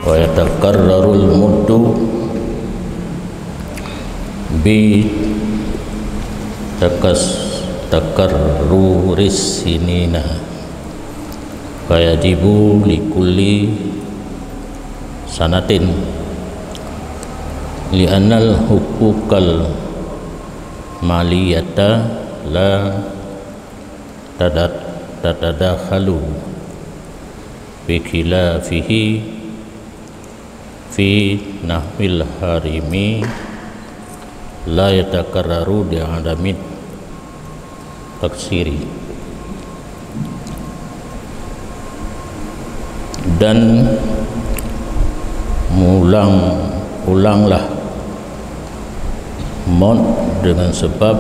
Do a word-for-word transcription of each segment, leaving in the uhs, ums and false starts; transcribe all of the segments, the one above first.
Wa yatakarrarul muddu bi takas-, takarruris sinina. Fa yajibu likulli sanatin, li'annal huquqal maliyata la tadat-, tatadakhalu, bi khilafihi fi nahwil harimi la yatakarraru li adamit taksiri. Dan meulang-ulanglah mot deungon sabab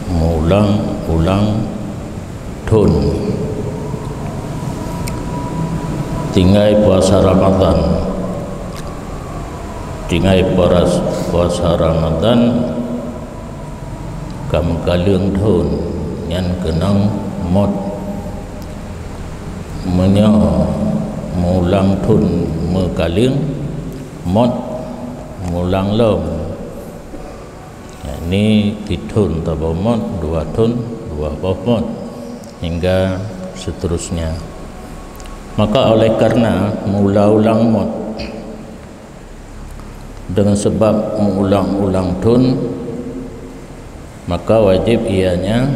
meulang-ulang thon. Tinggai puasa Ramadhan. Tinggai puas-, puasa Ramadhan ka meukaleueng thon, nyan keunong mot. Meunyoe meulang thon meukaleueng, mot meulang lom. Yakni sithon saboh mot, dua thon dua boh mot, hingga seterusnya. Maka oleh karena meulang-ulang mot deungon sabab meulang-ulang thon, maka wajéb ianya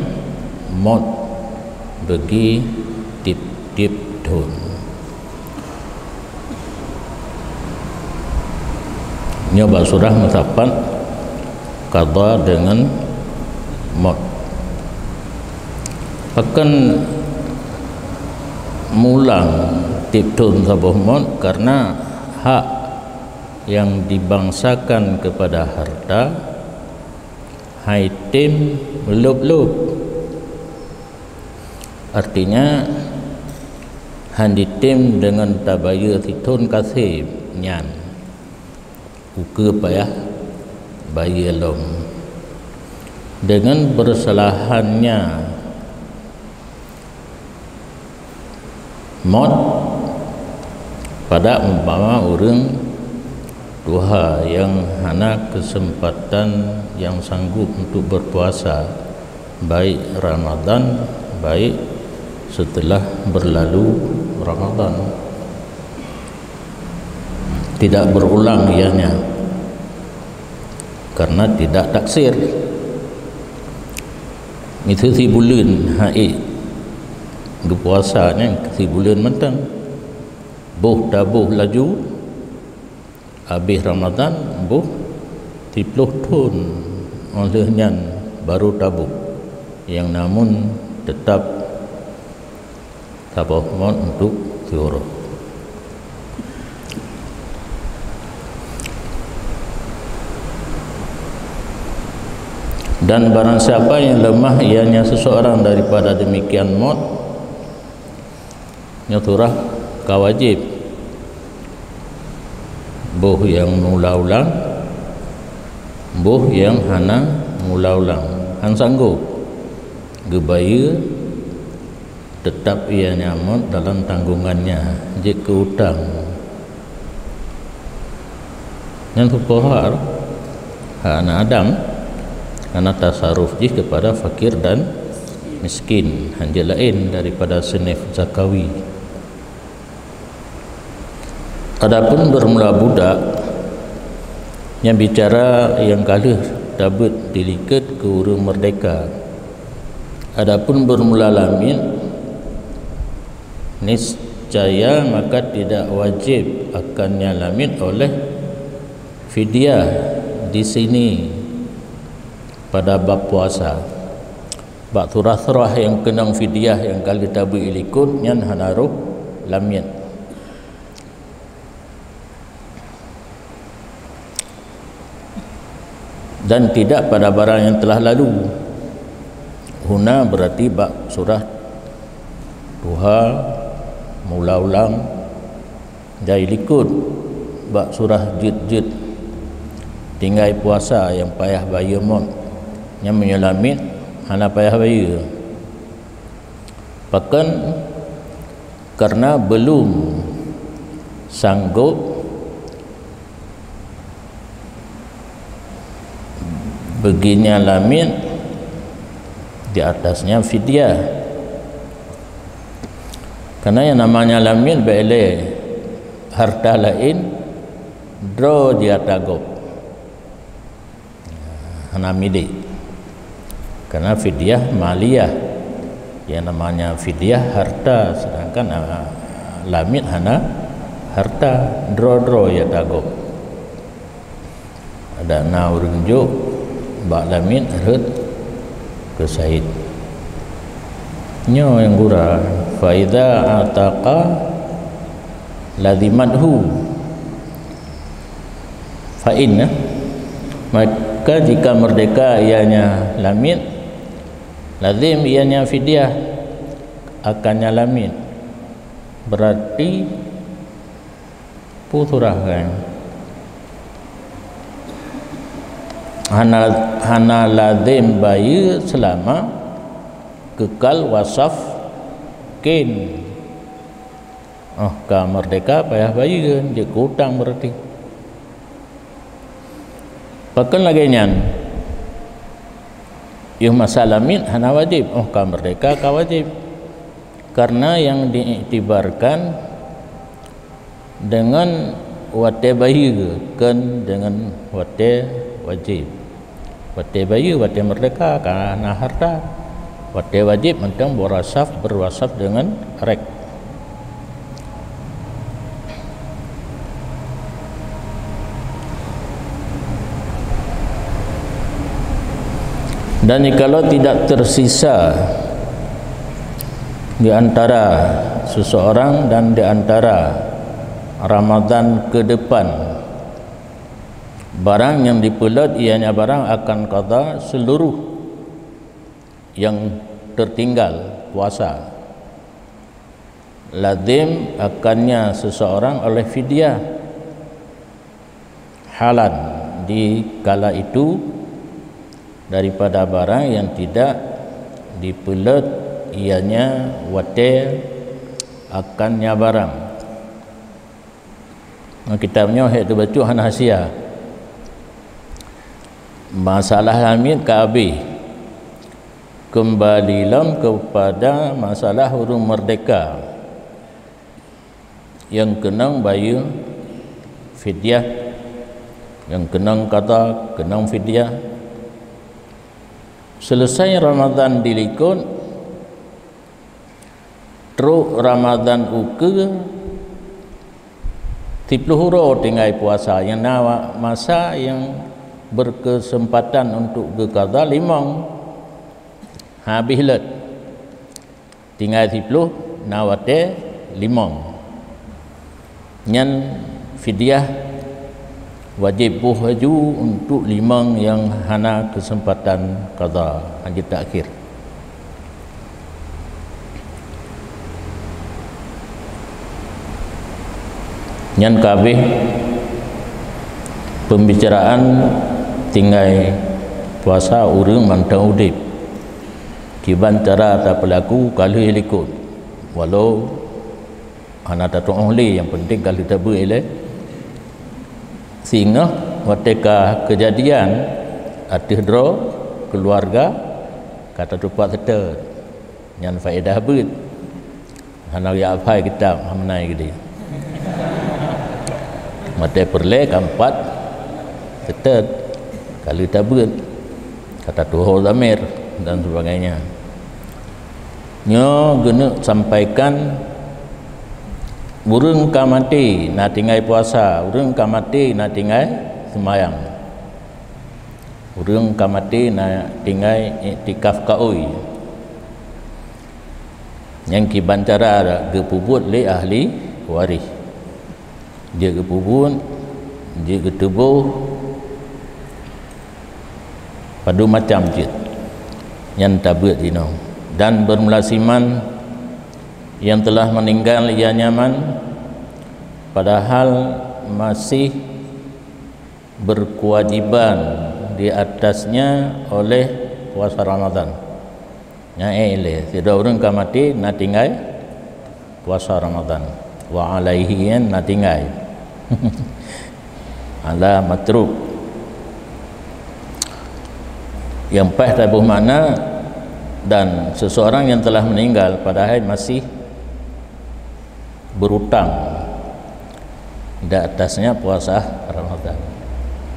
mot bagi tiep-tiep thon. Nyoe bak surah meusapat qadha deungon mot. Pakon meulang tiep thon saboh mot? Karena hak yang dibangsakan kepada harta hai tem lôb-lôb. Artinya, hana tem deungon tabayeue sithon kaseb nyan, ukeue payah bayeue lom. Deungon beusalahannya mot, padak umpama ureuëng tuha nyang hana keuseumpatan nyang sanggup untuk beupuasa, baik Ramadhan, baik seuteulah beurlalu Ramadhan. Tidak berulang ianya, karena tidak taksir. Miseue sibuleuen han ék geupuasa nyan, sibuleuen mantong. Boh taboh laju, abéh Ramadhan boh siploh thon, óh lheueh nyan barô taboh, nyang namun teutab saboh mot untuk siuroe. Dan barang siapa yang lemah ianya seseorang daripada demikian mot, nyoe surah ka wajéb. Boh nyang meuulang-ulang, boh nyang hana meuulang-ulang, han sanggob geubayeue, teutab ianya mot dalam tanggongannya, jeuet keu utang. Nyan peue hak, hak aneuëk Adam, karena tasaruf jih kepada fakir dan miskin, han jeuet laén daripada seunif zakawi. Adapun beurmula budak, nyan bicara nyang ka lheueh tabeuet dilikot keu ureuëng meurdehka. Adapun beurmula lamiet, niscaya maka tidak wajéb akannya lamiet oleh fidyah di sini pada bab puasa. Bak surah-surah nyang keunong fidyah nyang ka lheueh tabeuet likot nyan hana rhoh lamiet. Dan tidak pada barang yang telah lalu. Huna berarti bak surah tuha, meuulang-ulang, jai likot bak surah jeuet-jeuet, tinggai puasa nyang payah bayeue mot, nyan meunyoe lamiet hana payah bayeue. Pakon? Karena belum sanggob Baginya lamiet, di atasnya fidyah. Karena yang namanya lamiet bèk lé harta laén droe jih ata gob. Hana milék. Karena fidyah maliyah. Yang namanya fidyah harta, sedangkan, ah, lamiet hana harta, droe-droe jih ata gob. Adak na ureuëng jok bak lamiet rhot keu syahid. Nyoe nyang gura, "Fa idza ataqa lazimathu." Fa inna, maka jika merdeka ianya lamiet, lazim ianya fidyah akannya lamiet. Berarti peue surah kan? Hana, hana lazim bayeue seulama kekal wasaf kin. Oh, ka merdeka payah bayeue, jeuet keu utang berarti. Pakon lagèe nyan? Yoh masa lamiet hana wajéb, oh, ka merdeka ka wajéb. Karena yang diiktibarkan dengan watèe bayeue, kon dengan watèe wajéb. Watèe bayeue, watèe merdeka, ka na harta. Watèe wajéb mantong berwasaf, berwasaf dengan rek. Dan jikalau tidak tersisa di antara seseorang dan di antara Ramadan ke depan, barang yang dipeulot ianya barang akan qadha seluruh yang tertinggal puasa. Lazim akannya seseorang oleh fidyah halan di kala itu daripada barang yang tidak dipeulot ianya watèe akannya barang. Ngon kitab nyoe hék teubacut hana sia. Masalah lamiet ka habéh. Keumbali lom keupada masalah ureuëng merdeka nyang keunong bayeue fidyah, nyang keunong qadha, keunong fidyah. Seuleusai Ramadhan dilikot, trok Ramadhan ukeue, siplôh uroe tinggai puasa, nyang na masa nyang berkesempatan untuk geuqadha limong, habéh lheueh. Tinggai siplôh, na watèe limong. Nyan fidyah wajéb boh laju untuk limong nyang hana keuseumpatan qadha, hana jeuet takhir. Nyan ka habéh peumbicaraan tinggai puasa ureuëng mantong udeb. Kiban cara tapeulaku ka lheueh likot, walau hana tatuoh lé, nyang penting ka lheueh tabeuet ilée. Singoh watée ka keujadian ateueh droe keuluwarga ka tatupat seutôt, nyan faedah beuet. Hana jak hafai kitab, hana meunan geude. Watée peureulée ka meupat seutôt, ka lheueh tabeuet, ka tatuho zamér dan sebagainya. Nyoe geuneuk sampaikan, ureuëng ka maté na tinggai puasa, ureuëng ka maté na tinggai seumayang, ureuëng ka maté na tinggai iktikaf kaôi. Nyang kiban cara geupeubuet lé ahli waréh. Jeuet geupeubuet, jeuet geutuboh, padum macam cit nyang tabeuet jinoe. Dan bermula siman yang telah meninggal ia nyaman, padahal masih berkewajiban di atasnya oleh puasa Ramadan. Nyan éh ilée, sidroe ureuëng ka maté na tinggai puasa Ramadan. Wa alaihi, nyan na tinggai. Ala matruk. Yang paih taboh makna, dan seseorang yang telah meninggal padahal masih berutang di atasnya puasa Ramadan.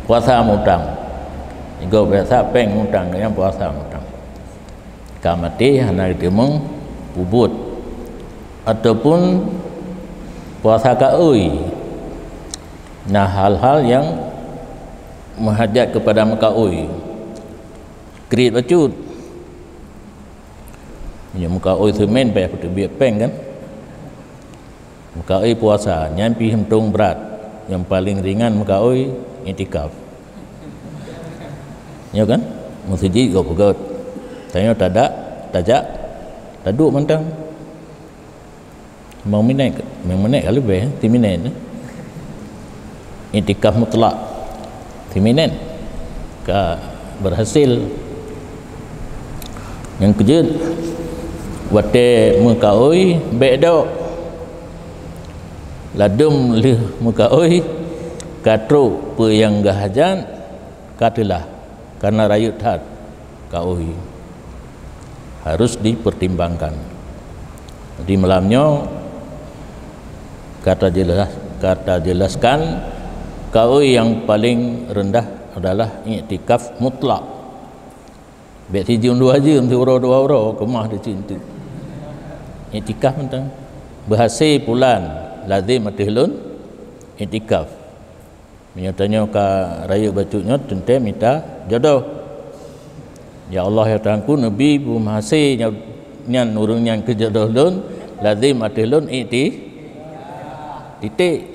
Puasa mutang. Igo biasa péng mutang, yang puasa mutang. Ka maté hana geuteumeung peubuet. Ataupun puasa kaôi. Nah, hal-hal yang menghajat kepada meukaôi. Kriet bacut. Meunyoe meukaôi seumén, payah peuteubiet péng kan? Meukaôi puasa, nyan pih meuntông brat. Nyang paleng ringan meukaôi, iktikaf. Ya kan? Meuseujid gob peugöt. Tanyoe tadak, tajak, taduek mantong. Limong minét, limong minét ka leubeh, siminét. Iktikaf mutlak, siminét ka berhasil. Nyang keujeuet, watée meukaôi, bék dok. Ladôm lheueh meukaôi, ka trok peue nyang geuhajat, ka teulah, karena rayeuk that kaôi. Harus dipertimbangkan. Jadi malam nyoe ka tajelas-, ka tajelaskan kaôi nyang paleng reundah adalah iktikaf mutlak. Bék sijeuem dua jeuem, siuroe dua uroe, keumah di situ. Iktikaf mantong. Beuhasé pulan, lazem ateueh lôn iktikaf. Meunyoe tanyoe ka rayeuk bacut nyoe, teuntée mita jodoh. Ya Allah, ya Tuhanku, neubi beumeuhasé nyan ureuëng nyan keu jodoh lôn, lazem ateueh lôn ikti-, titik.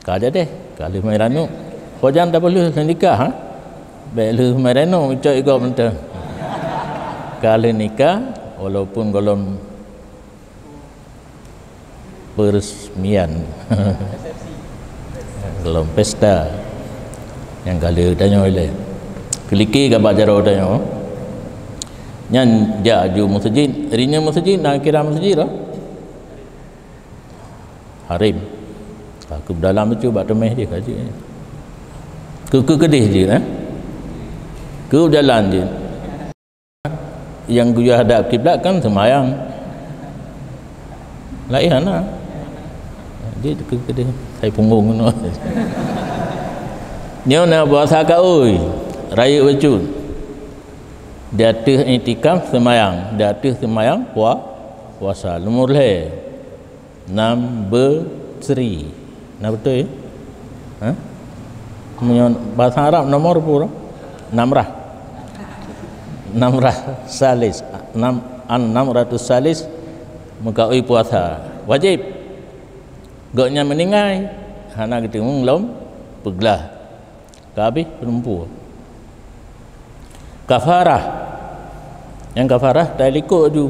Ka jadeh, ka lheueh mai ranup. Ho jan tapeulheueh nikah, ha? Bék lheueh mai ranup, icok igob mantong. Ka lheueh nikah, walaupun gohlom peresmian. Gohlom pesta. Nyang ka lheueh tanyoe ilée. Keulikée gabak jaroe tanyoe. Nyan jak aju meuseujid, rinyeun meuseujid, na kira meuseujid lah. Harem. Ka keuh dalam tu bak teumeh jih ka jih. Keu, keu keudeh jih, eh? Keu jalan jih. Nyang geuyue hadap kiblat kan seumayang. Laén hana. Jih keu keudeh. Hai punggong keunoe. Nyoe na puasa kaôi. Rayeuk bacut. Di ateueh iktikaf seumayang. Di ateueh seumayang pua-, puasa. Nomor lhée. Number three. Na beutôi? Ha? Meunyoe bahasa Arab nomor pura? Namrah. Namrah salis. Nam, an namratus salis meukaôi puasa. Wajéb. Gobnyan meuninggai, hana geuteumeung lom peuglah. Ka habéh peureumpue. Kafarah. Nyang kafarah tailikot aju.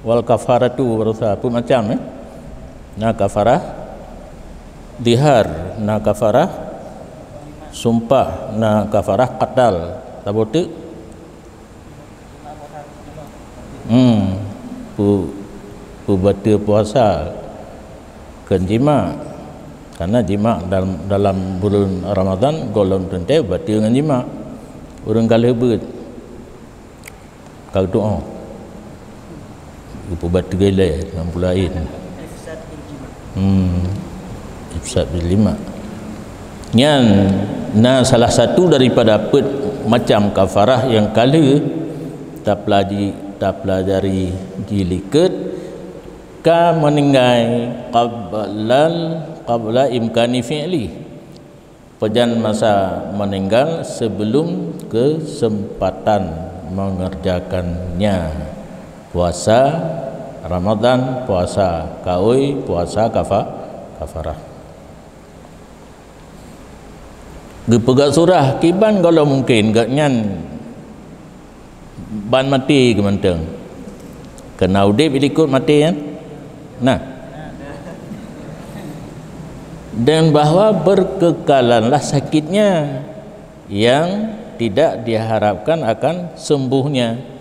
Wal kafaratu barosa peuet macam, eh. Na kafarah zihar, na kafarah sumpah, na kafarah qatal. Saboh teuk? Hmm. Pu-, peubateue puasa keu jimak. Karena jimak dalam, dalam buleuen Ramadhan gohlom teuntée bateue ngon jimak. Ureuëng ka lheueh beuet ka geutuoh. Geupeubateue ilée ngon peue laén. Hmm. Ifsad bil jimak. Nyan na salah satu daripada peuet macam kafarah nyang ka lheueh tapelaji-, tapelajari jilikot, ka meuninggai qablal, qabla imkani fi'li. Pajan masa meuninggai seubeulom keuseumpatan meungeurjakannya. Puasa Ramadhan, puasa kaôi, puasa kafa-, kafarah. Geupeugah surah kiban gohlom mungken gobnyan ban maté keu mantong. Keu na udeb ilikot maté nyan. Nah. Dan bahwa berkekalanlah sakitnya yang tidak diharapkan akan sembuhnya.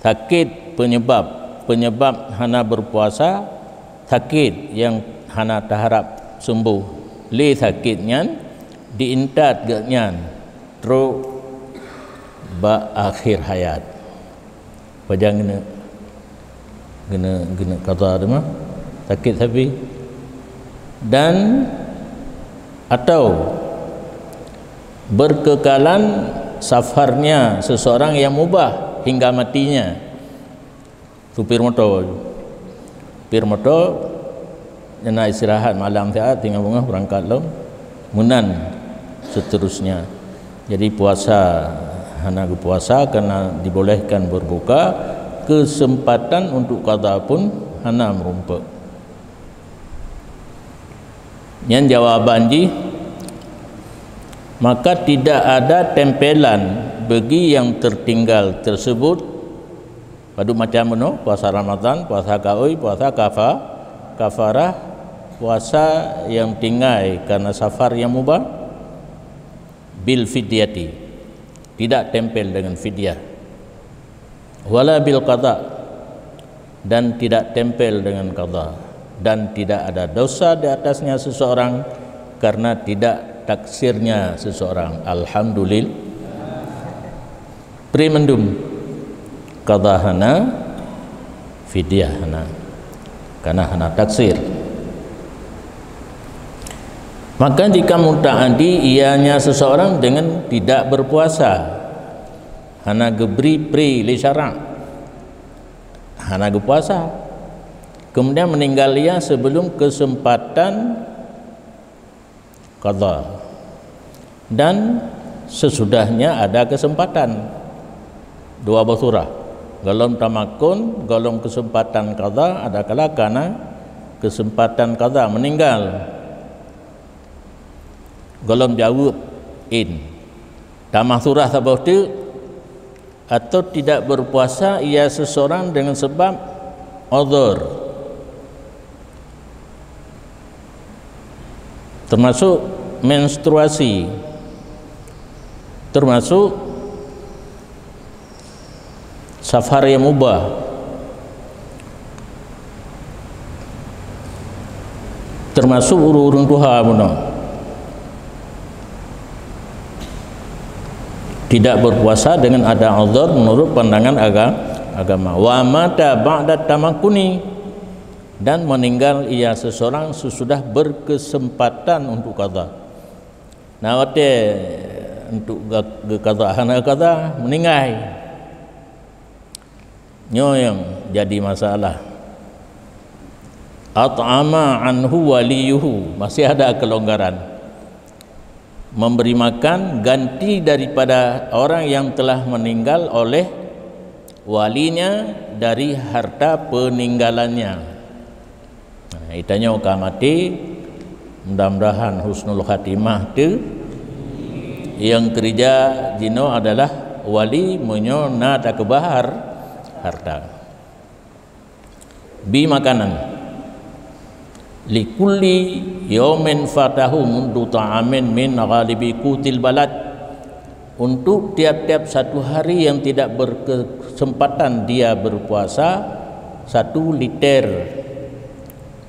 Sakét penyebab, penyebab hana berpuasa, sakét nyang hana taharab sembuh. Lé sakét nyan diintat gobnyan trok bak akhir hayat. Pajan keuneuk, keuneuk, keuneuk qadha teuma sakét sabe. Dan atau berkekalan safarnya seseorang yang mubah hingga matinya. Supir moto. Supir moto, na istirahat malam siat, tinggai beungoh beurangkat lom, meunan seterusnya. Jadi puasa, hana geupuasa karena dibolehkan berbuka, kesempatan untuk qadha pun hana meurumpok. Nyan jawaban jih, maka tidak ada tempelan bagi yang tertinggal tersebut. Padub macam bunoe, puasa Ramadan, puasa kaôi, puasa kafa-, kafarah, puasa yang tinggai karena safar yang mubah, bil fidyati, tidak tempel dengan fidyah, wala bil qada, dan tidak tempel dengan qada, dan tidak ada dosa di atasnya seseorang karena tidak taksirnya seseorang. Alhamdulillah. Pri mandum, qada hana, fidyah hana, karena hana taksir. Maka jika mutaadi ianya seseorang dengan tidak berpuasa, hana geubri pri lé syarak, hana geupuasa, kemudian meninggal ia sebelum kesempatan qadha dan sesudahnya ada kesempatan, dua boh surah. Golom tamakun, golom kesempatan qadha, adakala kana kesempatan qadha, meninggal. Golom jaweueb in. Tamah surah saboh teuk, atau tidak berpuasa ia seseorang dengan sebab uzur, termasuk menstruasi, termasuk safar yang mubah, termasuk ureuëng-ureuëng tuha bunoe, tidak berpuasa dengan ada uzur menurut pandangan aga-, agama. Wa mata ba'da tamakkuni, dan meninggal ia seseorang sesudah berkesempatan untuk qadha. Na watée untuk ga-, geuqadha hana qadha, meninggai. Nyoe nyang jadi masalah. At'ama anhu waliyuhu, masih ada kelonggaran. Memberi makan ganti daripada orang yang telah meninggal oleh walinya dari harta peninggalannya. Nah, geutanyoe ka maté, mudah-mudahan husnul khatimah teuh. Nyang keurija jinoe adalah wali meunyoe na takeubah har-, harta. Bi makanan. Likulli yaumin fatahu muddu ta'amin min ghalibi qutil balad. Untuk tiap-tiap satu hari yang tidak berkesempatan dia berpuasa, satu liter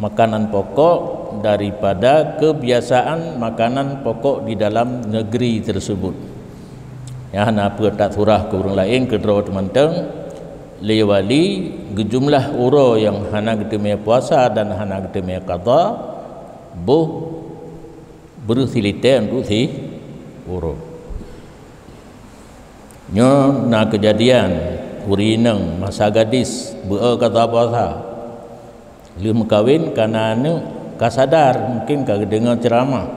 makanan pokok daripada kebiasaan makanan pokok di dalam negeri tersebut. Nyang hana peuet that surah keu ureuëng laén, keudroe teumantong, lé wali geujumlah uroe nyang hana geuteumé puasa dan hana geuteumé qadha, boh breueh silitée untuk si uroe. Nyoe na keujadian ureuëng inong masa gadis beu-e qadha puasa. Lheueh meukawen ka na aneuëk, ka sadar, mungken ka geudeungoe ceuramah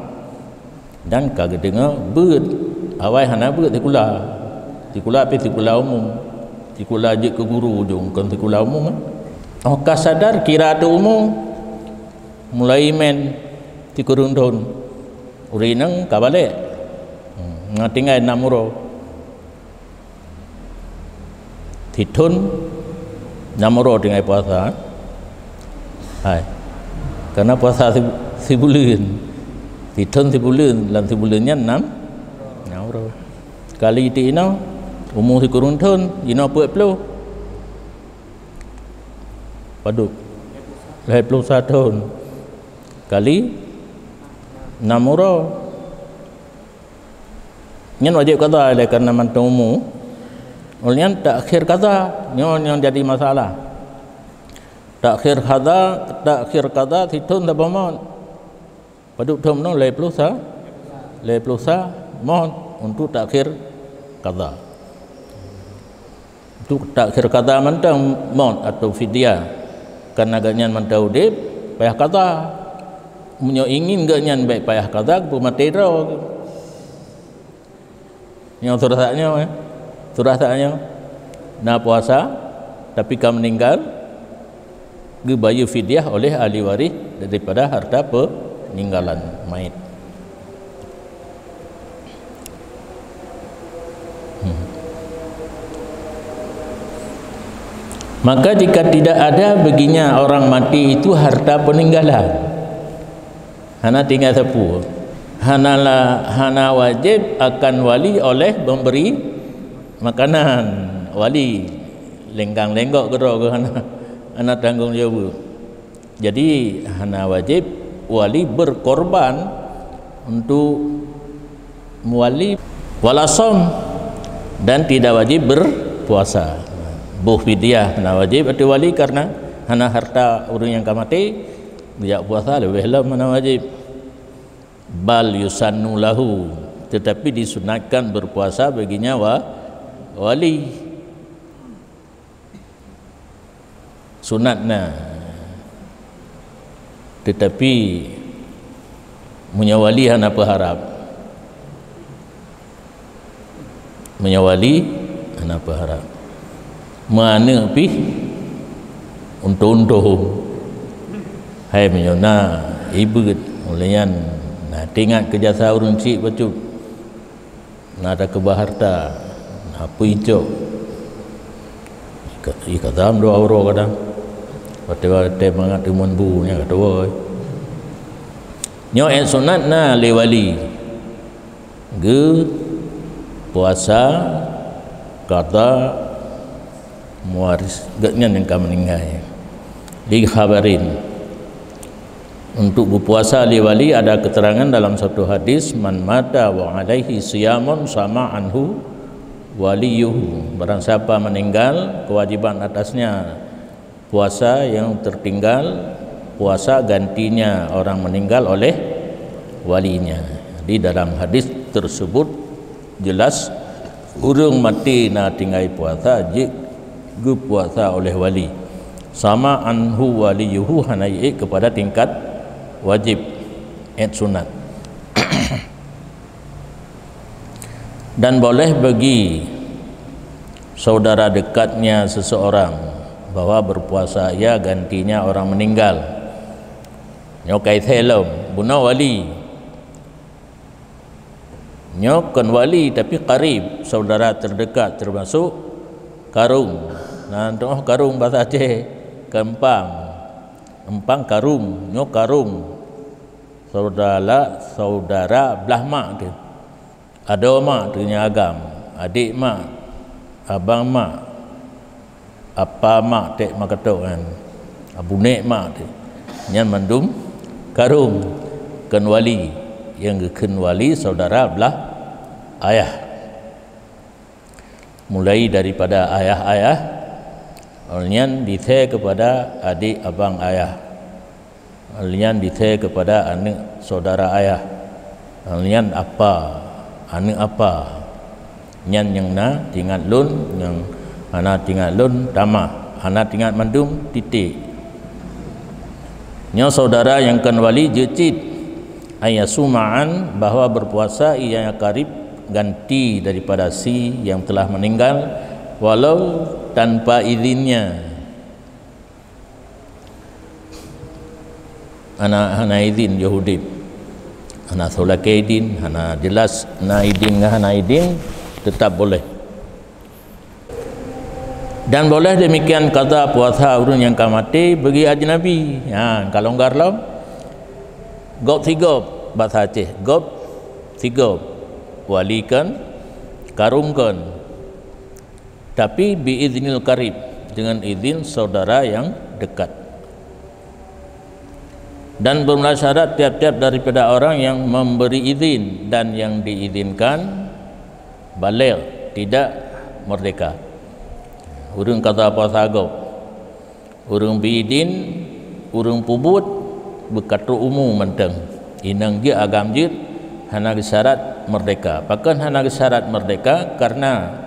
dan ka geudeungoe beuet. Awai hana beuet sikula. Sikula pih sikula umum. Sikula jeuet keu guru ujong, kon sikula umum, eh. Óh ka sadar kira ateueh umu, mulai mén sikureueng thon. Ureuëng inong ka balek. Hmm, na tinggai nam uroe. Sithon nam uroe tinggai puasa. Hai. Karena puasa si-, sibuleuen. Sithon sibuleuen, lam sibuleuen nyan nam, nam uroe. Kali ti inoe, umu sikureueng thon, inoe peuet ploh. Padub. Lhée ploh sa thon. Kali nam uroe. Nyan wajéb qadha lé karena mantong umu. Uleh nyan takhir qadha, nyoe nyang jadi masalah. Takhir qadha, takhir qadha sithon saboh mot. Padub thon nyoe lhèe ploh sa, lhèe ploh sa mot untuk takhir qadha. Untuk takhir qadha mantong mot atau fidyah. Karena gobnyan mantong udeb, payah qadha. Meunyoe ingin gobnyan bèk payah qadha, geupeumaté droe. Nyoe surah sak nyoe, eh. Surah sak nyoe. Na puasa, tapi ka meuninggal, geubayeue fidyah oleh ahli waréh daripada harta peninggalan mait. Hmm. Maka jika tidak ada baginya orang mati itu harta peninggalan, hana tinggai sapeue. Hana la-, hana wajéb akan wali oleh memberi makanan. Wali lenggang lenggok keudroe keu hana, hana tanggong jaweueb. Jadi hana wajéb wali berkorban untuk meuwali, wala shaum, dan tidak wajib berpuasa. Boh fidyah hana wajéb ateueh wali karena hana harta ureuëng nyang ka maté. Geujak puasa leubeh lom hana wajéb. Bal yusannu lahu, tetapi disunatkan berpuasa baginya wa-, wali. Sunat na. Tetapi meunyoe wali hana peuharab. Meunyoe wali hana peuharab. Meuaneuk pih untông-untông. Hai meunyoe na ibeut, uleh nyan na teuingat keu jasa ureuëng chik bacut. Na takeubah harta, na peuicok. Ika-, ikazam dua uroe kadang. Watée-watée mangat teumon bu nyan ka tuwoe. Nyoe ék sunat na lé wali. Geu puasa qadha mewaris geuh nyan nyang ka meuninggai. Li khabarin. Untuk berpuasa lé wali ada keterangan dalam satu hadis, "Man mata wa alaihi siyamun sama anhu waliyuhu." Barang siapa meninggal, kewajiban atasnya puasa yang tertinggal, puasa gantinya orang meninggal oleh walinya. Di dalam hadis tersebut jelas ureuëng maté na tinggai puasa jeuet geupuasa oleh wali. Sama anhu waliyuhu hana iék kepada tingkat wajib, ék sunat. Dan boleh bagi saudara dekatnya seseorang bahwa berpuasa ia gantinya orang meninggal. Nyoe kai thée lom, bunoe wali. Nyoe kon wali, tapi karib, saudara terdekat, termasuk karung. Nah, untuk karung bahasa Aceh, keumpang. Empang karung, nyoe karung. Saudara, saudara blah mak teuh. Adoe mak teuh nyang agam, adék mak, abang mak, apa mak teuh meukeutôk nyan, abunék mak teuh. Nyan mandum karung, kheun wali, nyang geukheun wali saudara blah ayah. Mulai daripada ayah-ayah, nyan dithée keupada adék abang ayah. Nyan dithée keupada aneuëk saudara ayah. Nyan apa, aneuëk apa. Nyan nyang na teuingat lôn, nyang hana teuingat lôn tamah, hana teuingat mandum titék. Nyoe saudara nyang kon wali jeuet cit, ayyasuma'an, bahwa berpuasa ia karib ganti daripada si yang telah meninggal, walau tanpa izinnya. Hana, hana idin Yahudi. Hana soe lakée idin, hana jelas na idin ngon hana idin, tetap boleh. Dan boleh demikian qadha puasa ureuëng nyang ka maté bagi ajnabi. Ha, ka longgar lom. Gob sigob, bahasa Aceh, gob sigob. Wali kon, karung kon. Tapi biiznil qarib, dengan izin saudara yang dekat. Dan bermula syarat tiap-tiap daripada orang yang memberi izin dan yang diizinkan baligh, tidak merdeka. Ureuëng kata puasa gob, ureuëng bidin, ureuëng peubuet, beukatrok umu mantong. Inong jeuet agam jeuet, hana geusyarat merdeka. Pakon hana geusyarat merdeka? Karena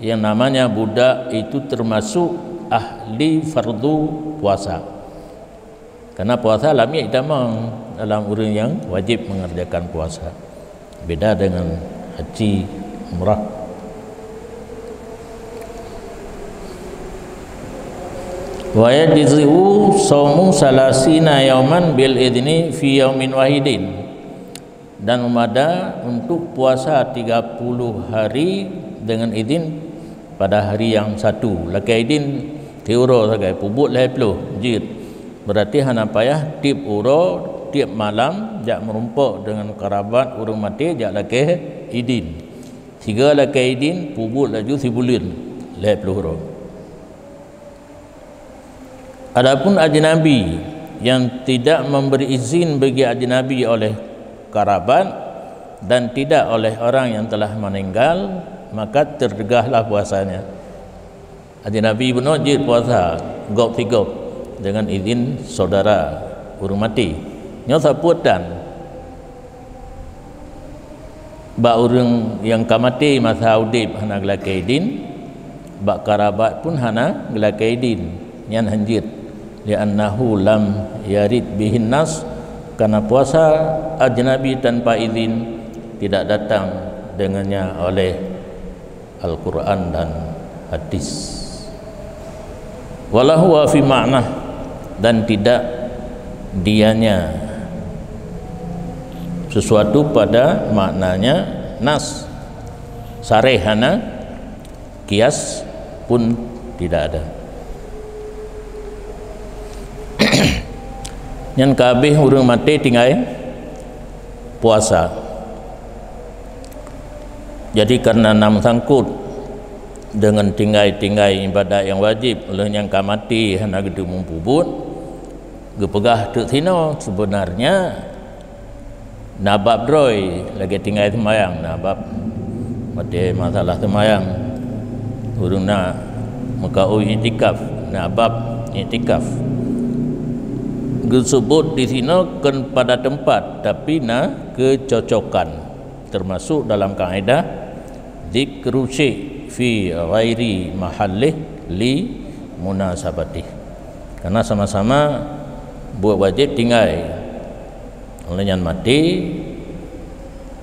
yang namanya budak itu termasuk ahli fardu puasa. Karena puasa lamiet itamong dalam ureuëng yang wajib mengerjakan puasa. Beda dengan haji, umrah. Wa yajzi'u saumu salasina yauman bil idni fi yaumin wahidin. Dan meumada untuk puasa tiga puluh hari dengan idin pada hari yang satu. Lakée idin tiuroe sagai, peubuet lhée ploh jeuet. Berarti hana payah tieb uroe, tieb malam jak meurumpok dengan karabat ureuëng maté jak lakée idin. Siga lakée idin, peubuet laju sibuleuen lhée ploh uroe. Adapun ajnabi yang tidak memberi izin bagi ajnabi oleh karabat dan tidak oleh orang yang telah meninggal, maka tergugahlah puasanya. Ajnabi bunoe jeuet puasa gob sigob dengan izin saudara ureuëng maté. Nyoe sapeue tan? Bak ureuëng nyang ka maté masa udeb hana geulakée idin, bak karabat pun hana geulakée idin, nyan hanjeuet. Li'annahu lam yarid bihin nas, karena puasa ajnabi tanpa izin tidak datang dengannya oleh Al-Quran dan hadis. Wala huwa fi ma'nah, dan tidak dianya sesuatu pada maknanya nas, sareh hana, kias pun tidak ada. Nyan ka habéh ureuëng maté tinggai puasa. Jadi karena na meusangkot dengan tinggai-tinggai ibadat nyang wajéb, lheueh nyang ka maté hana geuteumeung peubuet, geupeugah teuk sinoe, sebenarnya na bab droe lagée tinggai seumayang, na bab maté masalah seumayang. Ureuëng na meukaôi iktikaf, na bab iktikaf. Geuseubot disinoe kon pada teumpat, tapi na keucocokan. Termasuk dalam kaedah zikru syai' fi ghairi mahallih li munasabatih. Karena sama-sama buet wajéb tinggai. Oleh nyan maté,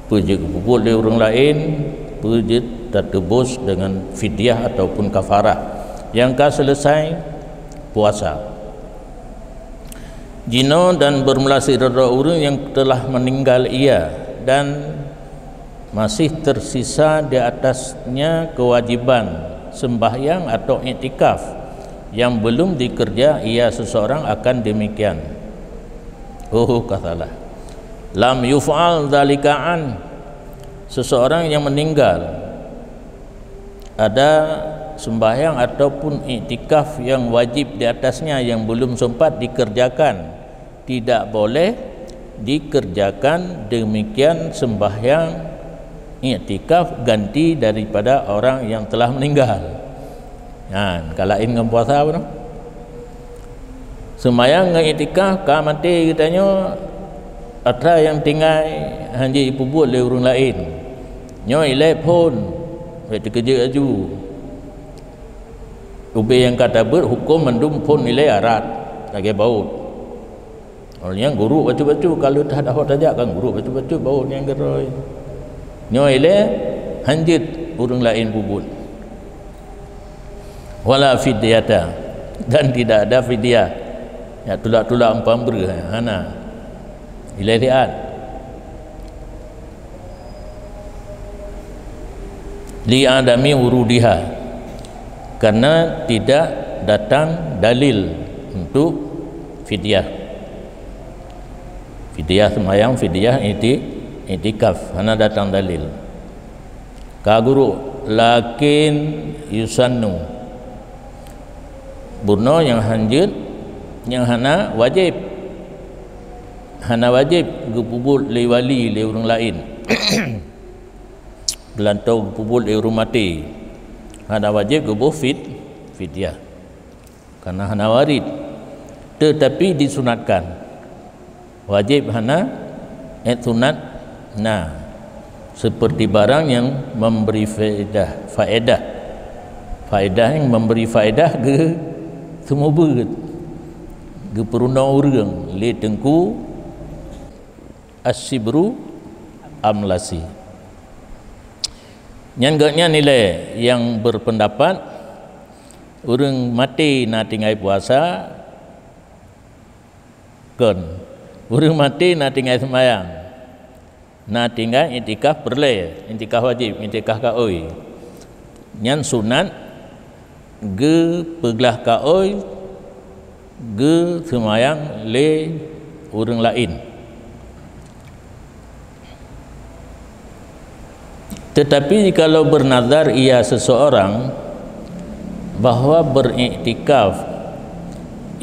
peue jeuet geupeubuet lé ureuëng laén, peue jeuet tateuboh dengan fidyah ataupun kafarah nyang ka seuleusai puasa. Jinoe dan bermula sidroe ureuëng nyang telah meninggal ia dan masih tersisa di atasnya kewajiban sembahyang atau iktikaf yang belum dikerja ia seseorang akan demikian. Oh, ka salah. Lam yuf'al dzalika an. Seseorang yang meninggal ada sembahyang ataupun iktikaf yang wajib di atasnya yang belum sempat dikerjakan, tidak boleh dikerjakan demikian sembahyang iktikaf ganti daripada orang yang telah meninggal. Nyan ka laén ngon puasa bunoe. Seumayang ngon iktikaf ka maté geutanyoe atra nyang tinggai hanjeuet jipeubuet lé ureuëng laén. Nyoe ilée phon, bék teukeujeuet laju. Ubé nyang ka tabeuet huköm mandum phon ilée arat lagée baôt. Awaknyan guruk bacut-bacut, ka lheueh that daho tajak kan guruk bacut-bacut baôt nyang keudroe. Nyoe ilée hanjeuet ureuëng laén peubuet. Wala fidyata, dan tidak ada fidyah. Ya, tulak-tulak umpang breuh, hana. Ilée siat. Li adami wurudiha, karena tidak datang dalil untuk fidyah. Fidyah seumayang, fidyah ikti-, iktikaf, hana datang dalil. Ka guruk, lakin yusannu. Bunoe nyang hanjeuet, nyang hana wajéb. Hana wajéb geupeubuet lé wali, lé ureuëng laén. Geulantoe geupeubuet lé ureuëng maté. Hana wajéb geuboh fid-, fidyah. Karena hana warid. Tetapi disunatkan. Wajib hana, eh, sunat na. Seperti barang yang memberi faedah, faedah. Faedah yang memberi faedah ke semua beut. Geupeurunong ureuëng lé Teungku Asyibru Amlasi. Nyan geuhnyan ilée nyang berpendapat ureuëng maté na tinggai puasa, kon. Ureuëng maté na tinggai seumayang, na tinggai iktikaf peureulée, iktikaf wajéb, iktikaf kaôi. Nyan sunat geupeuglah kaôi geuseumayang lé ureuëng laén. Tetapi jikalau bernazar ia seseorang bahwa beriktikaf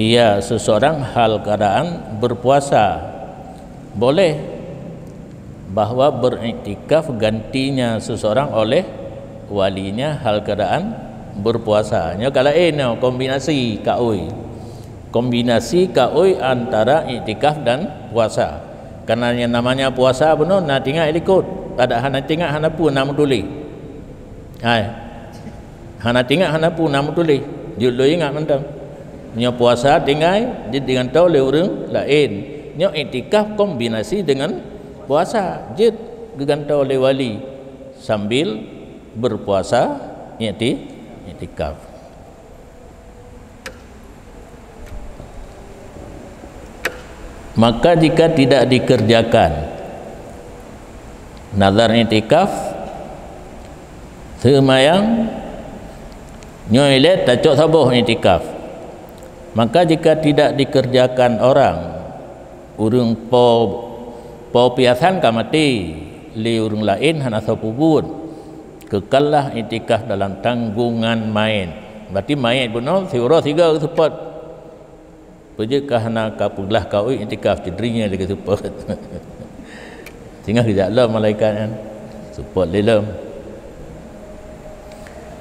ia seseorang hal keadaan berpuasa, boleh. Bahwa beriktikaf gantinya seseorang oleh walinya hal keadaan berpuasa. Nyoe ka laén nyoe kombinasi kaôi. Kombinasi kaôi antara iktikaf dan puasa. Karena yang namanya puasa bunoe na tinggai likot. Ada hana tinggai hana pun na meutuléh. Hai. Hana tinggai hana pun na meutuléh. Jeuet lôn ingat mantong. Nyoe puasa tinggai jeuet digantoe lé ureuëng laén. Nyoe iktikaf kombinasi dengan puasa jeuet geugantoe lé wali sambil berpuasa ikti-, iktikaf. Maka jika tidak dikerjakan nazar iktikaf, seumayang nyoe ilée tacok saboh iktikaf. Maka jika tidak dikerjakan orang, ureuëng po, po piasan ka maté lé ureuëng laén hana soe peubuet, kekallah iktikaf dalam tanggungan mait. Berarti mait bunoe siuroe sigoe geuseupôt. Peue jeuet ka hana ka peuglah kaôi iktikaf cit, ri nyan lagée seupôt. Singoh geujak lom malaikat nyan. Seupôt lé lom.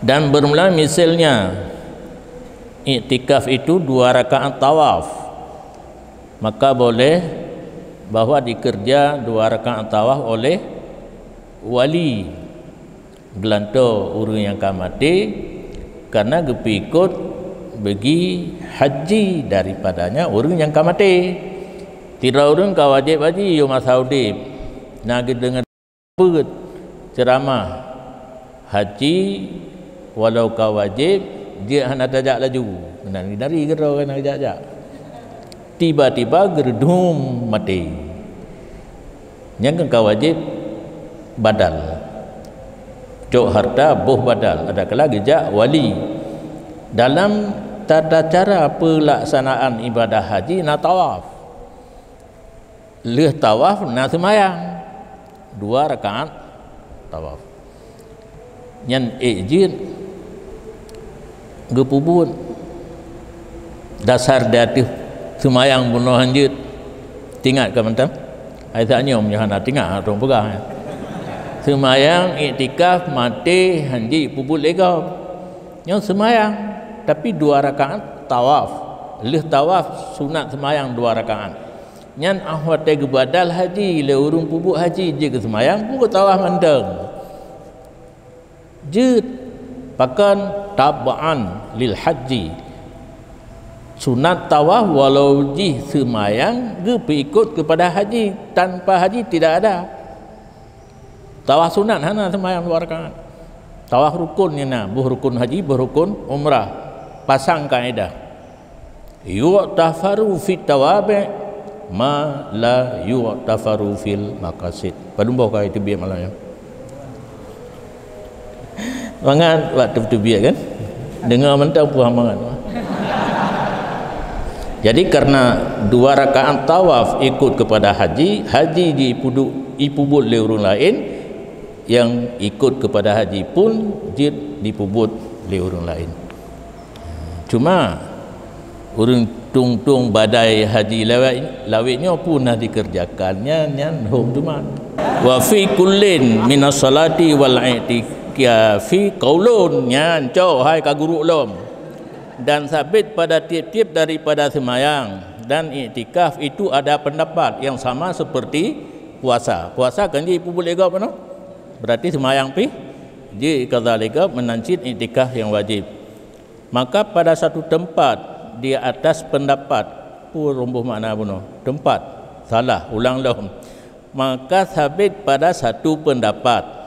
Dan bermula misalnya iktikaf itu dua rakaat tawaf, maka boleh bahwa dikerja dua rakaat tawaf oleh wali. Geulantoe ureuëng nyang ka maté, karena geupeuikot bagi haji daripadanya ureuëng nyang ka maté. Sidroe ureuëng ka wajéb haji yoh masa udeb, na geudeungoe peuet ceuramah haji, walau ka wajéb, jeuet hana tajak laju. Meunan dari keudroe hana jak-jak. Tiba-tiba geureudum maté. Nyan kan ka wajéb badal. Cok hareuta boh badal, adakala geujak wali. Dalam tata cara peulaksanaan ibadah haji na tawaf. Lheueh tawaf na seumayang. Dua rakaat tawaf. Nyan ék jeuet geupeubuet. Dasar di ateueh seumayang bunoe hanjeuet. Tingat ka mantong? Hai that nyoe meunyoe hana tingat, hana teupeugah. Seumayang iktikaf maté hanjeuet peubuet lé gob. Nyoe seumayang, tapi dua rakaat tawaf. Lheueh tawaf sunat seumayang dua rakaat. Nyan ah watée geubadal haji lé ureuëng peubuet haji jeuet geuseumayang, peubuet tawaf mantong. Jeuet pakon tab'an lil haji. Sunat tawaf walau jih seumayang geupeuikot keupada haji, tanpa haji tidak ada. Tawaf sunat hana seumayang dua rakaat. Tawaf rukun nyan na, boh rukun haji, boh rukun umrah. Pasang kaedah. Yughtafaru fit tawabi' ma la yughtafaru fil maqasid. Padum boh ka teubiet malam nyoe? Mangat waktu teubiet kan? Deungoe mantong puah mangat. Jadi karena dua rakaat tawaf ikut kepada haji, haji jipeudu-, jipeubuet lé ureuëng laén, nyang ikut kepada haji pun jeuet jipeubuet lé ureuëng laén. Cuma ureuëng tueng-tueng badai haji lawét, lawét nyoe pun na dikerjakan, nyan, nyan hom teuma. Wa fi kullin minas salati wal i'tikafi qaulun, nyan cok hai ka guruk lom. Dan sabit pada tiep-tiep daripada seumayang dan iktikaf itu ada pendapat yang sama seperti puasa. Puasa kan jipeubuet lé gob, no? Berarti seumayang pih jiqadha lé gob, meunan cit iktikaf nyang wajéb. Maka pada satu tempat di atas pendapat, peue rumbôh makna bunoe? Tempat. Salah, ulang lom. Maka sabit pada satu pendapat.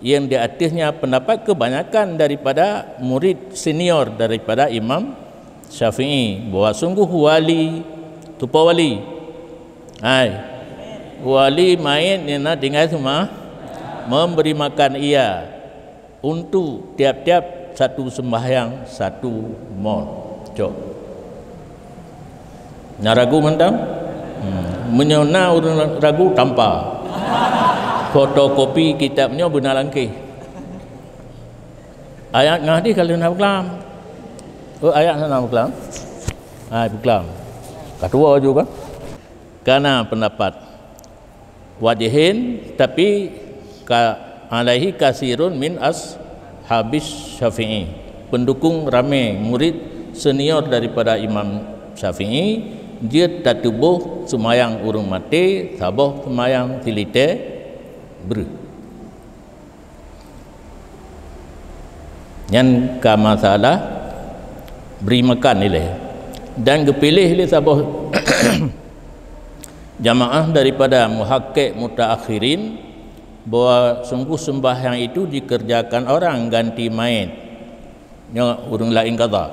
Yang di atasnya pendapat kebanyakan daripada murid senior daripada Imam Syafi'i, bahwa sungguh wali, tupo wali. Hai. Wali mait nyang na tinggai seuma-, memberi makan ia untuk tiap-tiap satu sembahyang satu mot. Cok. Na ragu mantong? Hmm. Meunyoe na ureuëng ragu, tampa. Fotokopi kitab nyoe beuna langkeh. Ayat ngon hadis ka lheueh na peuklam. Oh, ayat na peuklam. Hai, peuklam. Ka tuwo juga. Kana pendapat wajhin, tapi ka alaihi kasirun min ashabis Syafi'i. Pendukung ramé murid senior daripada Imam Syafi'i, jeuet tatuboh seumayang ureuëng maté saboh seumayang silitée breuh. Nyan ka masalah bri makan ilée. Dan geupiléh lé saboh jamaah daripada muhakkiq mutaakhirin bahwa sungguh sembahyang itu dikerjakan orang ganti mait. Nyoe ureuëng laén qadha.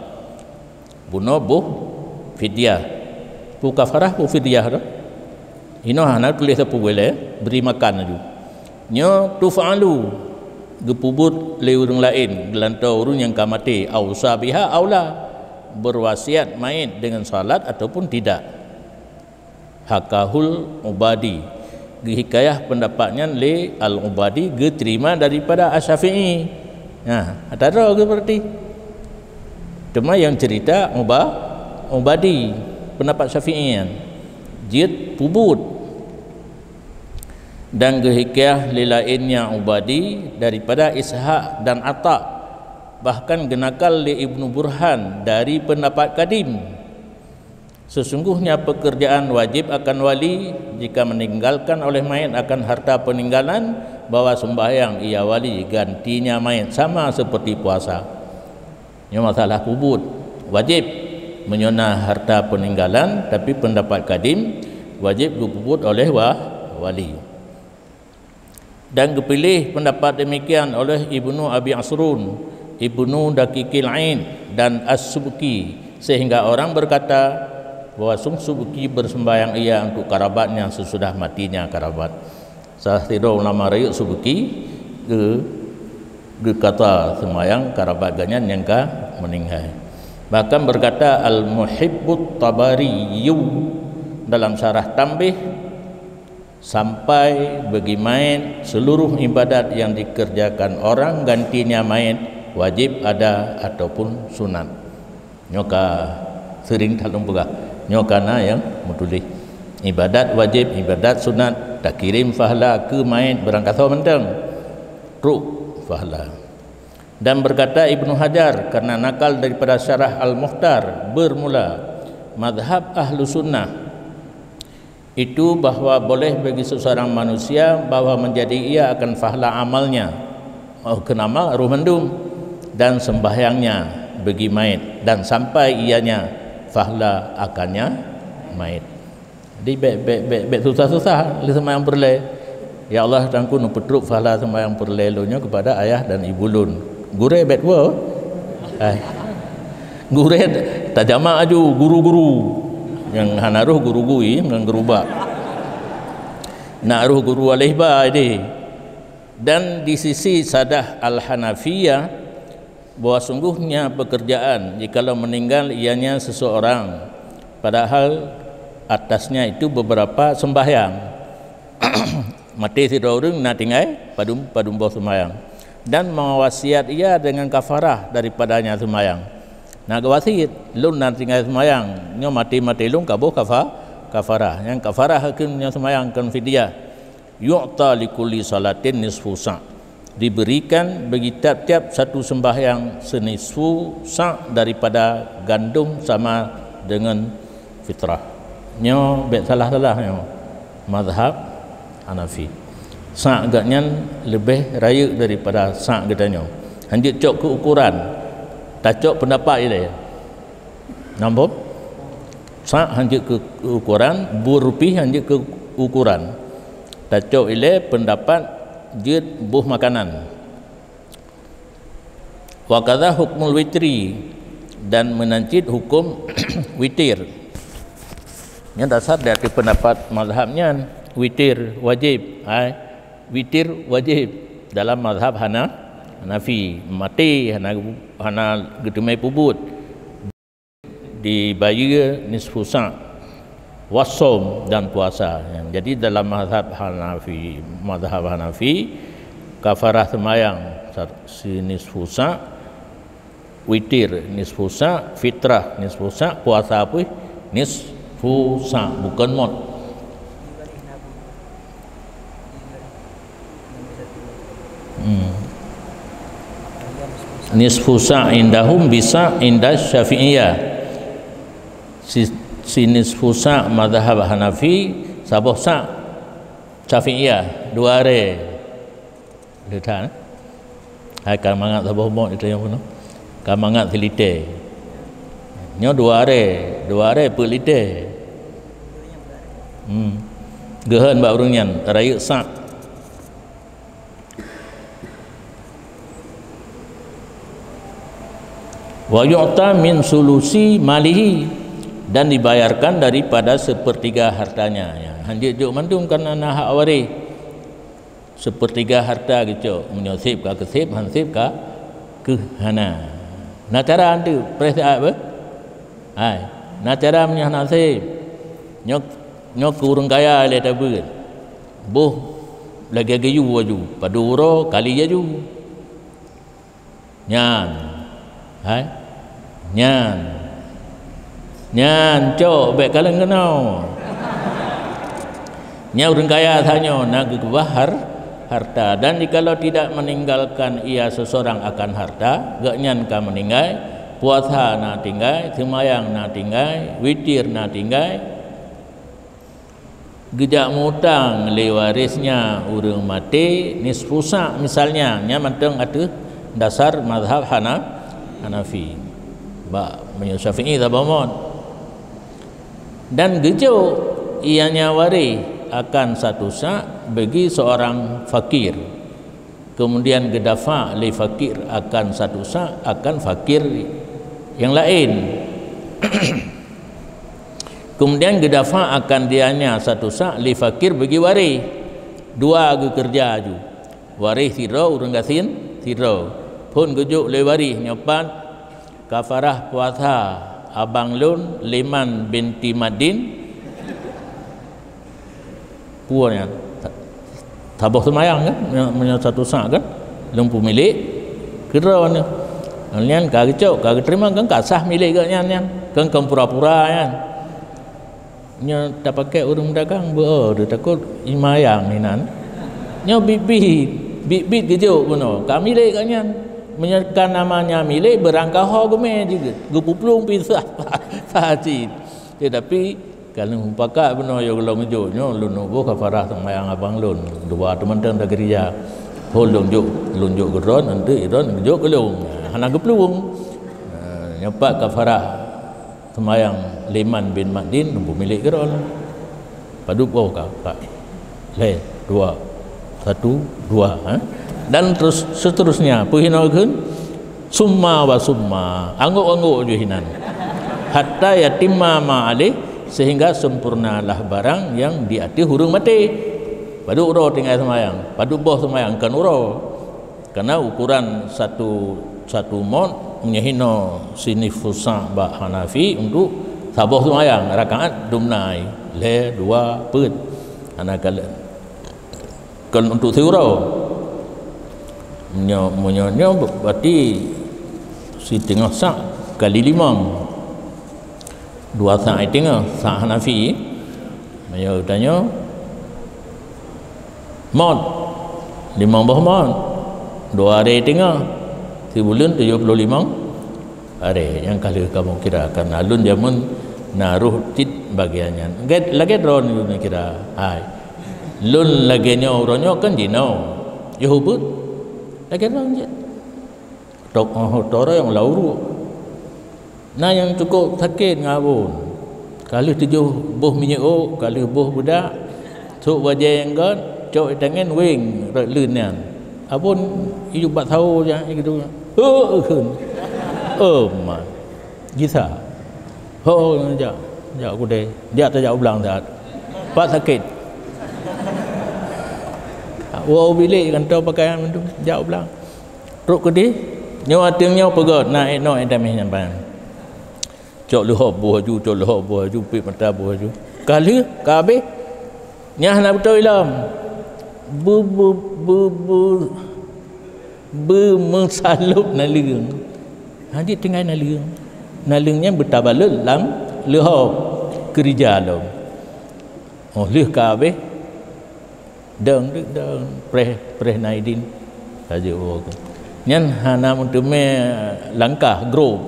Bunoe boh fidyah. Peue kafarah, peue fidyah tu? Inoe hana tuléh sapeue lé, bri makan laju. Nyoe tuf'alu, geupeubuet lé ureuëng laén geulantoe ureuëng nyang ka maté, au sabiha aula, berwasiat mait dengan salat ataupun tidak. Hakahul Ubadi. Geuhikayah pendapat nyan lé Al-Ubadi, geuterima daripada Asy-Syafi'i. Nah, ata droe geuh berarti. Teuma nyang cerita Uba-, Ubadi, pendapat Syafi'i nyan. Jeuet peubuet. Dan geuhikayah lé laénnya Ubadi daripada Ishaq dan Ata. Bahkan geunakal lé Ibnu Burhan dari pendapat kadim. Sesungguhnya pekerjaan wajib akan wali jika meninggalkan oleh mayit akan harta peninggalan, bahwa sembahyang ia wali gantinya mayit sama seperti puasa. Nyoe masalah peubuet wajib. Meunyoe na harta peninggalan, tapi pendapat kadim, wajib geupeubuet oleh wa-, wali. Dan geupiléh pendapat demikian oleh Ibnu Abi Asrun, Ibnu Daqiqil Aid, dan As-Subki, sehingga orang berkata bahwa Sum-, Subki bersembahyang ia untuk karabatnya sesudah matinya karabat. Salah sidroe ulama rayeuk Subki geu-, geukata seumayang karabat geuhnyan nyang ka meuninggai. Bahkan berkata Al-Muhibbut Tabari dalam syarah Tanbih, sampai bagi mayit, seluruh ibadat yang dikerjakan orang gantinya mayit wajib ada ataupun sunat. Nyoe ka seuring that lôn peugah. Nyoe ka na nyang meutuléh. Ibadat wajib, ibadat sunat, takirém pahala keu mayit beurangkasoe mantong. Trok pahala. Dan berkata Ibnu Hajar, karena nakal daripada syarah Al-Mukhtar, bermula mazhab Ahlu Sunnah, itu bahwa boleh bagi seseorang manusia bahwa menjadi ia akan pahala amalnya, oh, keunamal roh mandum, dan sembahyangnya bagi mayit, dan sampai ianya pahala akannya mayit. Jadi, bék, bék, bék, bék susah-susah lé seumayang peureulée. Ya Allah, Tuhanku, neupeutrok pahala seumayang peureulée lôn nyoe kepada ayah dan ibu lôn. Gurée bék woe. Hai. Gurée tajamak aju guru-guru. Nyang hana roh guru gui ngon guru ba. Nak roh guru alih ba deh. Dan di sisi sadah Al-Hanafiyah, bahwa sungguhnya pekerjaan jikalau meninggal ianya seseorang, padahal atasnya itu beberapa sembahyang. Maté sidroe ureuëng na tinggai padum, padum boh seumayang. Dan mewasiat ia dengan kafarah daripadanya seumayang. Na geuwasiet, lôn na tinggai seumayang, nyoe maté-maté lôn kaboh kafa-, kafarah. Nyang kafarah keuh nyoe seumayang kon fidyah. Yu'ta likulli salatin nisfu sa'. Diberikan bagi tiap-tiap satu sembahyang senisfu sa' daripada gandum sama dengan fitrah. Nyoe bèk salah-salah nyoe mazhab Hanafi. Sa' geuh nyan leubeh rayeuk daripada sa' geutanyoe. Hanjeuet cok keu ukuran, tacok pendapat ilèe. Nambah, sa' hanjeuet keu ukuran, bu rupiah hanjeuet keu ukuran. Tacok ilèe pendapat jeuet boh makanan. Wa kadza hukmul witri, dan meunan cit huköm witir. Nyan dasar dari pendapat mazhab nyan, witir wajib. Hai, witir wajib dalam mazhab Hana-, Hanafi. Maté hana, hana geuteumé peubuet. Dibayeue nisfu sa', wasom dan puasa. Jadi dalam mazhab Hanafi, mazhab Hanafi, kafarah seumayang sa-, si nisfu sa', witir nisfu sa', fitrah nisfu sa', puasa pih nisfu sa', bukon mot. Hmm. Nisfu sa' indahum bisa inda Syafi'iyah. Si, si nisfu sa' mazhab Hanafi, saboh sa' Syafi'iyah, dua aré. Leutan. Hai ka mangat saboh mot itu nyang bunoe. Ka mangat silitée. Nyoe dua aré, dua aré peuet litée. Hmm. Geuhon bak ureuëng nyan, rayeuk sa'. Wa yu'ta min sulusi malihi, dan dibayarkan daripada sepertiga hartanya. Ya, hanjeuet jok mandum karena na hak waréh. Sepertiga harta geucok, meunyoe seb ka keuseb, han seb ka keuh hana. Na cara antu preh siat beh? Hai, na cara meunyoe hana seb. Nyoe, nyoe keu ureuëng kaya lé tabeuet. Boh lagée geuyue aju, padub uroe kali aju. Nyan. Hai. Nyan. Nyan cok bék kalon keunoe. Nyan ureuëng kaya tanyoe na geukeubah har-, harta, dan jikalau tidak meninggalkan ia seseorang akan harta, geuhnyan ka meuninggai, puasa na tinggai, seumayang na tinggai, witir na tinggai. Geujak mutang lé waréh nyan ureuëng maté nisfu sa' misalnya, nyan mantong ateueh dasar mazhab Hana-, Hanafi. Bak meunyoe Syafi'i saboh mot. Dan geujok ianya waréh akan satu sa' bagi seorang fakir. Kemudian geudafa lé fakir akan satu sa' akan fakir nyang laén. Kemudian geudafa akan dianya satu sa' lé fakir bagi waréh. Dua geukeureuja aju. Waréh sidroe ureuëng gasien sidroe. Phon geujok lé waréh nyoe pat kafarah puasa abang lôn Liman binti Madin. Peue nyan? Saboh seumayang kan? Meunyoe, meunyoe satu sa' kan? Lôn peumilék keudroe nyoe. Nyan ka geucok, ka geuteurimong kan ka sah milék geuhnyan nyan. Kan, kan pura-pura nyan. Nyoe tapakék ureuëng meudagang beu-o teuh takot imayang inan. Nyoe bit-bit, bit-bit geujok bunoe. Ka milék geuhnyan. Meunyoe ka namanya milék, beurangkaho geumé jeuet. Geupuplueng pisah. Pasti. Tetapi Ka lheueh mupakat bunoe yoh lôn jok nyoe, lôn nuboh kafarah seumayang abang lôn. Dua teumantong tageurija. Phon lôn jok, lôn jok keu droe, nanti droe jok keu lôn. Hana geuplueng. Ha, nyoe pat kafarah seumayang Liman bin Madin, lôn peumilék keu droe. Padub boh ka, ka. Lhèe, dua. Satu, dua, ha? Dan terus seterusnya. Peuhinoe kheun, summa wa summa. Anggok-anggok ju hinan. Hatta yatimma ma alaih, sehingga sempurnalah barang yang di ateueh ureuëng maté. Padub uroe tinggai seumayang, padub boh seumayang kon uroe. Karena ukuran satu, satu mot meunyoe hinoe sinif fusa' bak Hanafi untuk saboh seumayang rakaat dumnai lhèe, dua, peuet. Hana kala. Kon untuk siuroe. Meunyoe, meunyoe nyoe berarti siteungoh sa' kali limong. Dua sa' siteungoh, sa' Hanafi. Meunyoe geutanyoe mot, limong boh mot. Dua hari teungoh, sibuleuen tujoh ploh limong hari nyang ka lheueh kamoe kira, karena lôn jameun na roh cit bagian nyan. Lagèe, lagèe droeneuh kira, hai. Lôn lagèe nyoe, uroe nyoe kan jinoe. Yoh ubeut. Lagèe droeneuh cit. Tok, oh, toro nyang lau ruek. Na nyang cukôp sakét ngon Abon. Ka lheueh tujoh boh minyeuk ôk, ka lheueh boh beudak, sôk bajèe nyang göt, cok itangen weng rot leuen nyan. Abon ijok bak sawo jak, ijok. Heuh, kheun. Oh, ma. Gisa. Ho, jak. Jak kudèe. Jak tajak u blang that. Pat sakét. Woe u bilék gantoe pakaian mandum, jak u blang. Trok keudéh, nyoe ateueng nyoe peugöt, na ék noe ék damé nyan ban. Cok leuhob boh aju, cok leuhob boh aju, piep mata boh aju. Ka lheueh, ka habéh. Nyan hana beutôi lom. Beu-, beu-, beu-, beu-, beumeusalôb naleueng. Hana tinggai naleueng. Naleueng nyan beutabalot lam leuhob keurija lom. Oh lheueh ka habéh, dong, dong, dong, preh, preh na idin. Laju woe keu. Nyan hana meuteumé langkah, grob.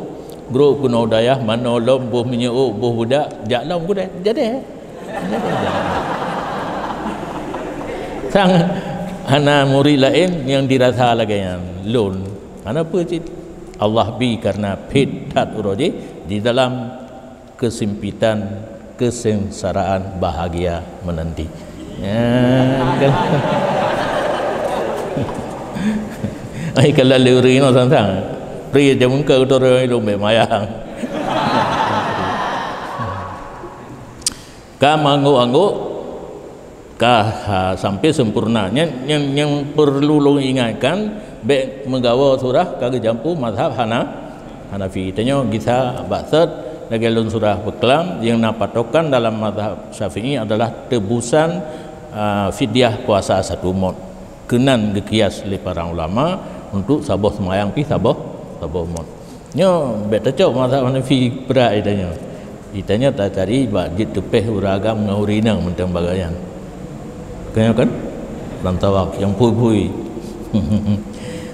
Grob keunoe u dayah, manoe lom, boh minyeuk ôk, boh beudak, jak lom kudèe. Jadi. Sang hana murit laén nyang dirasa lagèe nyan. Lôn. Hana peue cit. Allah bi karena phét that uroe jih di dalam kesempitan, kesengsaraan bahagia menanti. Ya, kan? Ai, kalau luri no sang-sang. Pri jameun keu turun ilung bek mayang. Ka manggok-anggok, ka ha, sampai sempurna. Nyang, nyang, nyang perlu lôn ingatkan, bek meugawa surah ka geujampu mazhab Hana-, Hanafi. Tanyoe gisa bak thot, lagèe lôn surah beuklam, nyang na patokan dalam mazhab Syafi'i adalah tebusan, ah, fidyah puasa satu mot. Keunan geukias lé para ulama untuk saboh seumayang pih saboh, saboh mot. Nyoe bèk tacok mazhab Hanafi brat itanyoe. Itanyoe tacari bak jeuet teupèh ureueng agam ngon ureueng inong mantong bagai nyan. Keu nyoe kan? Lam tawaf nyang phui-phui.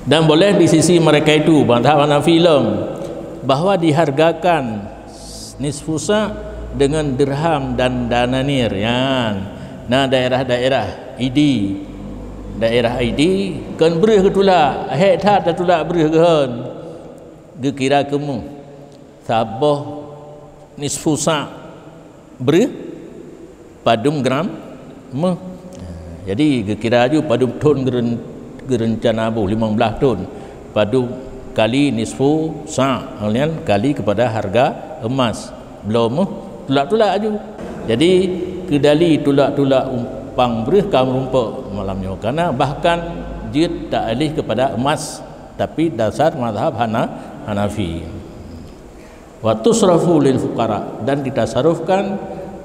Dan boleh di sisi mereka itu, mazhab Hanafi lom, bahwa dihargakan nisfu sa' dengan dirham dan dananir. Nyan na daerah-daerah Idi. Daerah Idi kon breuh geutulak, hék that tatulak breuh geuhon. Geukira keumuh saboh nisfu sa' breuh padum gram méuh. Jadi geukira ju padum thon geuren-, geurencana boh, limong blaih thon. Padum kali nisfu sa', nyan kali kepada harga emas. Bloe méuh, tulak-tulak aju. Jadi keudali tulak-tulak umpang breuh ka meurumpok malam nyoe, karena bahkan jeuet taalih kepada emas, tapi dasar mazhab Hana-, Hanafi. Wa tusrafu lil fuqara, dan ditasarufkan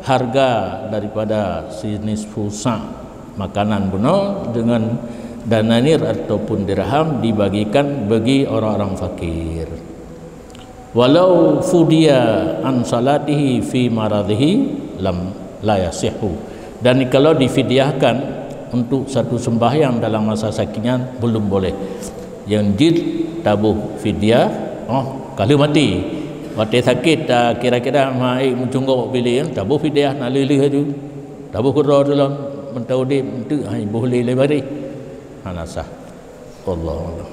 harga daripada si nisfu sa' makanan bunoe dengan dananir ataupun dirham dibagikan bagi orang-orang fakir. Walau fudiya an salatihi fi maradhihi lam la yasihhu. Dan kalau difidyahkan untuk satu sembahyang dalam masa sakitnya, belum boleh. Nyang jeuet taboh fidyah, oh, ka lheueh maté. Watèe sakét, ta kira-kira ma ék meucunggok bilék, taboh fidyah na lheueh-lheueh aju. Taboh keudroe tulông, mantong udép, enteuk, hai, boh lé-lé bareh. Hana sah. Wallahu a'lam.